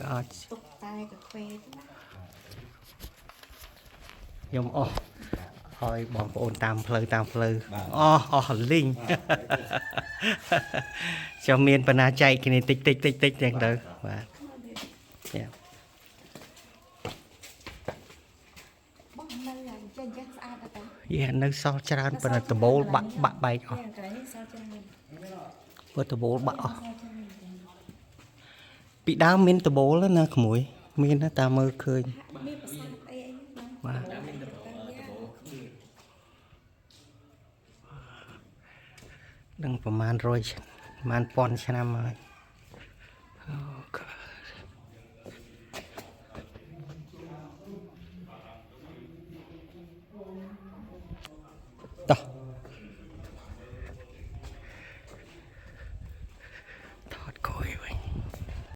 ក៏អាច ទុកតែកាហ្វេទៅណា ខ្ញុំអស់ហើយបងប្អូនតាមផ្លូវតាមផ្លូវអស់អស់លីង ចាំមានបណ្ណាចែកគ្នាតិចតិចតិចតិចចឹងទៅបាទយ៉ា បោះនៅអញ្ចឹងអញ្ចឹងស្អាតដែរតា យេនៅសល់ច្រើនប៉ុន្តែដបូលបាក់បាក់បែកអស់ កន្លែងនេះសល់ច្រើន ព្រោះដបូលបាក់អស់ សល់ច្រើន ពីដើមមានដបូលណាក្មួយ មានណាតាមមើលឃើញ មានប្រាសាទអីអីហ្នឹង បាទ មានដបូល ដឹងប្រហែល100ប្រហែល1000ឆ្នាំហើយ